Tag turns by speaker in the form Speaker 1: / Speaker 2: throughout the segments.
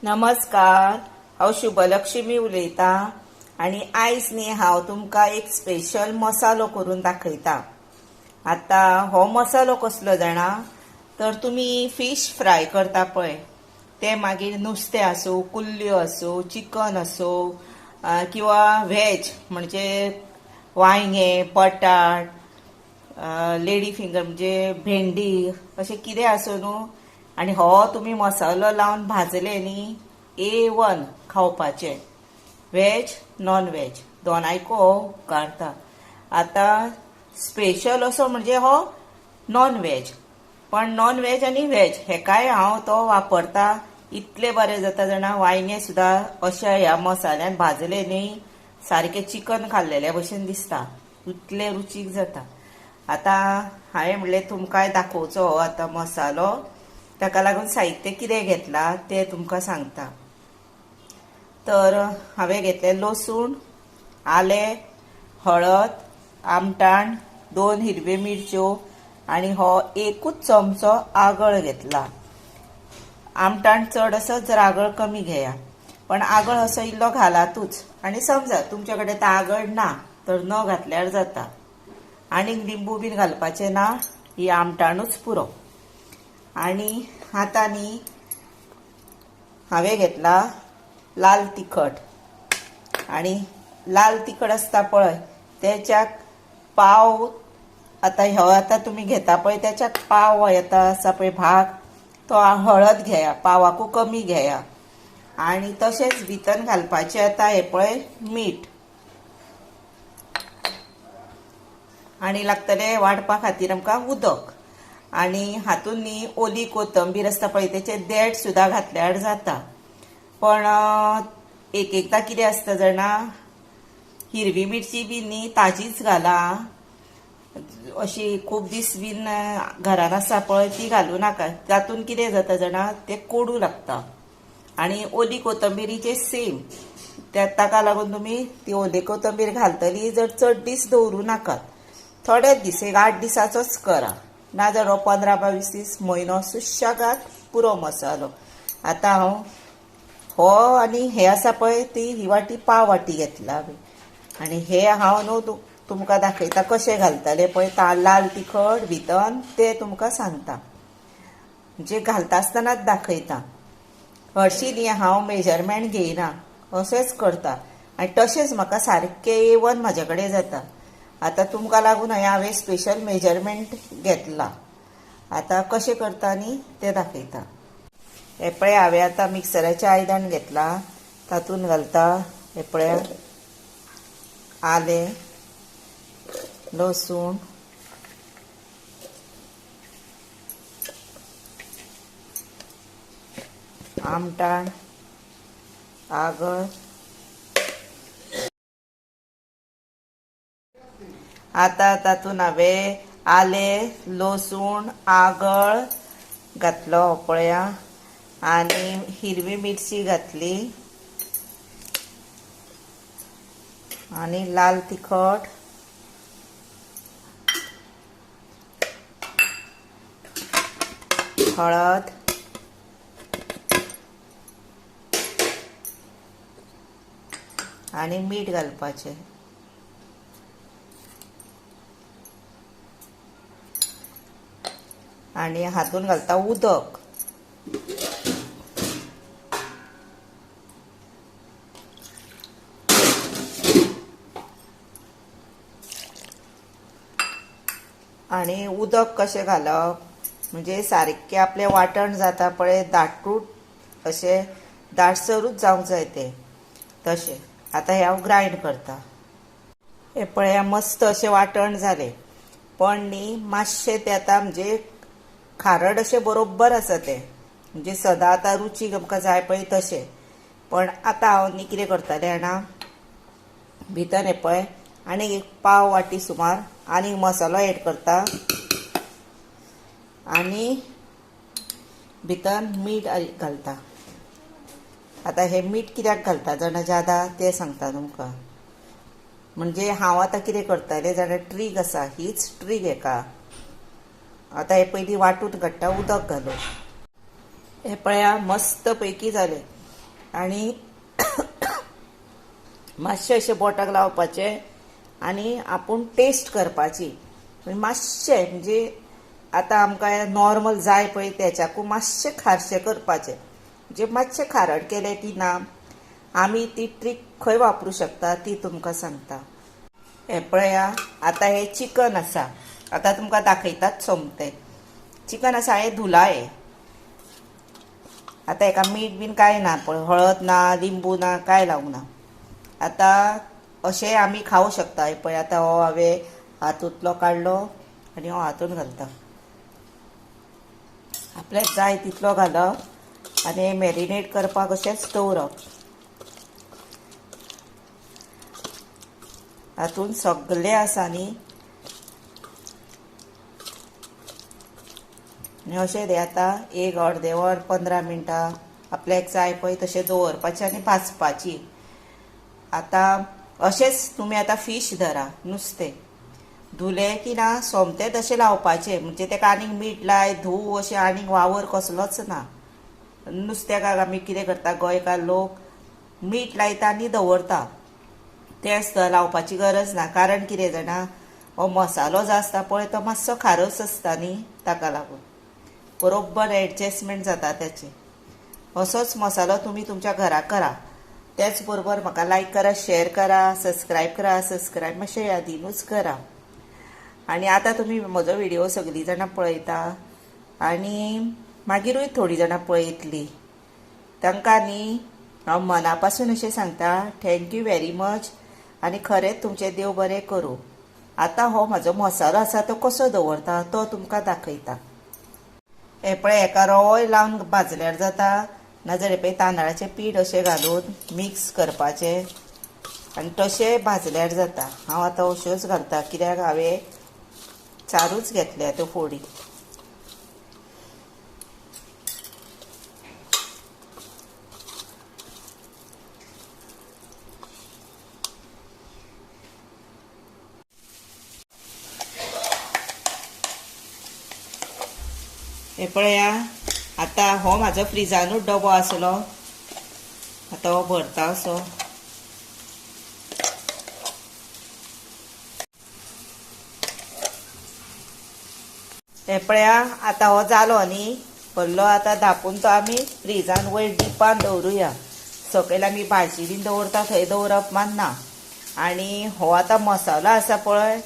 Speaker 1: नमस्कार, हांव शुभलक्ष्मी उलयतां आनी आयज न्ही हांव तुमकां एक स्पेशल मसालो करून दाखयता. आतां हो मसालो कसलो जाणा, तर तुमी फीश फ्राय करता पळय, ते मागीर नुस्तें आसूं, कुल्ल्यो आसूं, चिकन आसूं किंवा व्हेज म्हणजे वांयगें, बटाट, लेडी फिंगर म्हणजे भेंडी, अशें कितें आसूं न्हू, आनी हो तुमी मसालो लावन भाजले न्ही, A1 खावपाचें, व्हेज नॉन व्हेज दोनायको हो उपकारता. आतां स्पेशल असो म्हणजे हो नॉन व्हेज, पण नॉन व्हेज आनी व्हेज हेकाय हांव तो वापरता. इतलें बरें जाता जाणा, वांयगें सुद्दां अशा ह्या मसाल्यान भाजले न्ही, सारकें चिकन खाल्लेल्या भशेन दिसता, इतलें रुचीक जाता. आतां हांवें म्हणलें तुमकांय दाखोवचो हो आतां मसालो, ताका लागून साहित्य कितें घेतलां तें तुमकां सांगता. तर हांवें घेतलें लसूण, आलें, हळद, आमटाण, 2 हिरव्यो मिरच्यो आनी हो एकूच चमचो आगळ घेतला. आमटाण चड आसत जर आगळ कमी घेया, पण आगळ असो इल्लो घालातूच. आनी समजा तुमचे कडेन तर आगळ ना तर न घातल्यार जाता. आनीक लिंबू बीन घालपाचें ना, ही आमटाणूच पुरो. आनी आतां न्ही हांवें घेतला लाल तिखट. आनी लाल तिखट आसता पळय तेच्याक पाव, आतां हो आतां तुमी घेता पळय तेच्याक पाव येता आसा पळय भाग, तो हळद घेया, पावाकू कमी घेया. आनी तशेंच भितर घालपाचें आतां हें पळय मीठ, आनी लागतलें वांटपा खातीर आमकां उदक. आनी हातून न्ही ओली कोथंबीर आसता पळय तेचें देठ सुद्दां घातल्यार जाता. पण एक एकदां कितें आसता जाणा, हिरवी मिरची बी न्ही ताजीच घाला, अशी खूब दीस बीन घरान आसा पळय ती घालूं नाका, तातूंत कितें जाता जाणा तें कोडू लागता. आनी ओली कोथंबिरीचें सेम, ताका लागून तुमी ती ओली कोथंबीर घालतली जर चड दीस दवरूं नाकात, थोडे दीस एक 8 दिसाचोच करा, ना जाल्यार 15-22 दीस म्हयनो सुशेगाद पुरो मसालो. आतां हांव हो आनी हे आसा पळय ती ही वाटी पाव वाटी घेतला हांवें. आनी हे हांव न्हू तुमकां दाखयता कशें घालतले पळय, लाल तिखट भितर तें तुमकां सांगता, म्हणजे घालता आसतनाच दाखयता. हरशीं न्ही हांव मेजरमेंट घेयना, अशेंच करता आनी तशेंच म्हाका सारकें A1 म्हाजे कडेन जाता. आतां तुमकां लागून हांवें स्पेशल मेजरमेंट घेतला. आतां कशें करता न्ही तें दाखयता. हें पळय हांवें आतां मिक्सराचें आयदन घेतलां, तातूंत घालता हें पळय आलें, लसूण, आमटाण, आगळ. आतां तातूंत हांवें आलें, लसूण, आगळ घातलो पळया, आनी हिरवी मिरची घातली, आनी लाल तिखट, हळद, आनी मीठ घालपाचें. आनी हातून घालता उदक. आनी उदक कशें घालप म्हणजे सारकें आपलें वांटण जाता पळय दाटूट, अशें दाटसरूच जावंक जाय तें, तशें. आतां हें हांव ग्रायंड करता. हें पळया मस्त अशें वांटण जालें, पण न्ही मातशें तें आतां म्हणजे खारड अशें बरोबर आसा तें, म्हणजे सदां आतां रुचीक आमकां जाय पळय तशें. पण आतां हांव न्ही कितें करतलें जाणा, भितर हें पळय आनी एक पाव वाटी सुमार आनी मसालो एड करता, आनी भितर मीठ घालता. आतां हें मीठ कित्याक घालता जाणा ज्यादा तें सांगता तुमकां. म्हणजे हांव आतां कितें करतलें जाणा, ट्रीक आसा, हीच ट्रीक हेका. आतां हें पयलीं वांटून काडटा उदक घालून. हें पळया मस्त पैकी जालें. आनी मातशें अशें बोटाक लावपाचें आनी आपूण टेस्ट करपाची. मातशें म्हणजे आतां आमकां नॉर्मल जाय पळय तेच्याकूय मातशें खारशें करपाचें. म्हणजे मातशें खारट केलें की ना आमी ती ट्रीक खंय वापरूं शकता ती तुमकां सांगता. हें पळया आतां हें चिकन आसा, आतां तुमकां दाखयतात सोमतें. चिकन आसा हें धुला हें. आतां हेका मीठ बीन कांय ना पळय, हळद ना, लिंबू ना, कांय लावंक ना. आतां अशें आमी खावं शकता. हें पळय आतां हो हांवें हातूंतलो काडलो आनी हो हातून घालता. आपल्याक जाय तितलो घालप आनी मॅरिनेट करपाक अशेंच दवरप. हातून सगळें आसा न्ही. आनी अशें तें आतां एक अर्दें वर 15 मिनटां आपल्याक जाय पळय तशें दवरपाचें आनी भाजपाची. आतां अशेंच तुमी आतां फीश धरा, नुस्तें धुलें की ना सोमतें तशें लावपाचें. म्हणजे तेका आनीक मीठ लाय धूव अशें आनीक वावर कसलोच ना. नुस्त्याक आमी कितें करता, गोंयकार लोक मीठ लायता आनी दवरता, तें सुद्दां लावपाची गरज ना. कारण कितें जाणा, हो मसालो जो आसता पळय तो मातसो खारस आसता न्ही, ताका लागून बरोबर एडजस्टमेंट जाता तेचें. असोच मसालो तुमी तुमच्या घरा करा. तेच बरोबर म्हाका लायक करा, शेअर करा, सबस्क्रायब करा. सबस्क्रायब मातशें यादीनूच करा. आनी आतां तुमी म्हजो व्हिडिओ सगळीं जाणां पळयता आनी मागीरूय थोडीं जाणां पळयतलीं, तांकां न्ही हांव मना पासून अशें सांगता thank you very much आनी खरेंच तुमचें देव बरें करूं. आतां हो म्हजो मसालो आसा तो कसो दवरता तो तुमकां दाखयता. हें पळय हेका रवोय लावन भाजल्यार जाता, नाजाल्यार पळय तांदळाचें पीठ अशें घालून मिक्स करपाचें आनी तशें भाजल्यार जाता. हांव आतां अश्योच घालता कित्याक हांवें चारूच घेतल्या त्यो फोडी. हे पळया आतां हो म्हाजो फ्रिजानूच डबो आसलो, आतां हो भरता असो. हे पळया आतां हो जालो न्ही भरलो, आतां धापून तो आमी फ्रिजान वयर डिपान दवरुया. सकयल आमी भाजी बीन दवरता थंय दवरप मानना. आनी हो आतां मसालो आसा पळय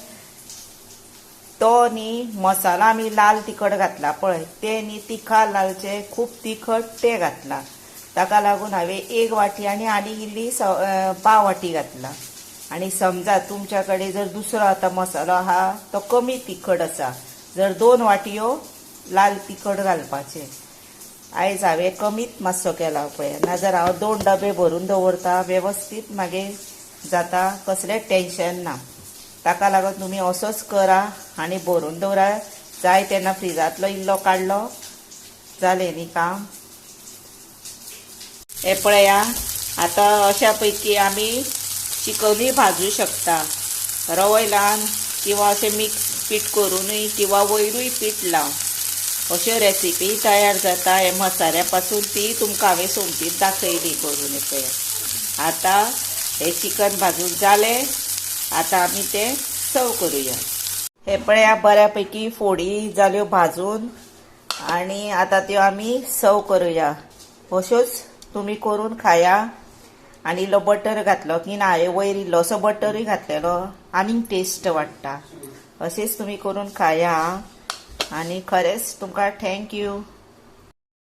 Speaker 1: तो न्ही मसाला आमी लाल तिखट घातला पळय, तें न्ही तिखा लालचें खूब तिखट तें घातलां. ताका लागून हांवें 1 वाटी आनी आनी इल्ली पाव वाटी घातला. आनी समजा तुमच्या कडेन जर दुसरो आतां मसालो आहा तो कमी तिखट आसा, जर 2 वाटयो लाल तिखट घालपाचें. आयज हांवें कमीच मातसो केला पळय, नाजाल्यार हांव 2 डबे भरून दवरता वेवस्थीत, मागीर जाता कसलें टेन्शन ना. ताका लागून तुमी असोच करा आनी भरून दवरा, जाय तेन्ना फ्रिजांतलो इल्लो काडलो जालें न्ही काम. हें पळया आतां अशा पैकी आमी चिकनूय भाजूं शकता, रवो लावन किंवा अशें मिक्स पीठ करूनूय किंवा वयरूय पीठ लावन अश्यो रेसिपी तयार जाता. हे मसाल्या पासून ती तुमकां हांवें सोमतीच दाखयली करून. हें पळया आतां हें चिकन भाजून जालें, आतां आमी तें सर्व करूया. हे पळया बऱ्यापैकी फोडी जाल्यो भाजून आनी आतां त्यो आमी सर्व करूया. अश्योच तुमी करून खाया. आनी इल्लो बटर घातलो की ना, हांवें वयर इल्लोसो बटरूय घातलेलो आनीक टेस्ट वाडटा. अशेंच तुमी करून खाया आनी खरेंच तुमकां thank you.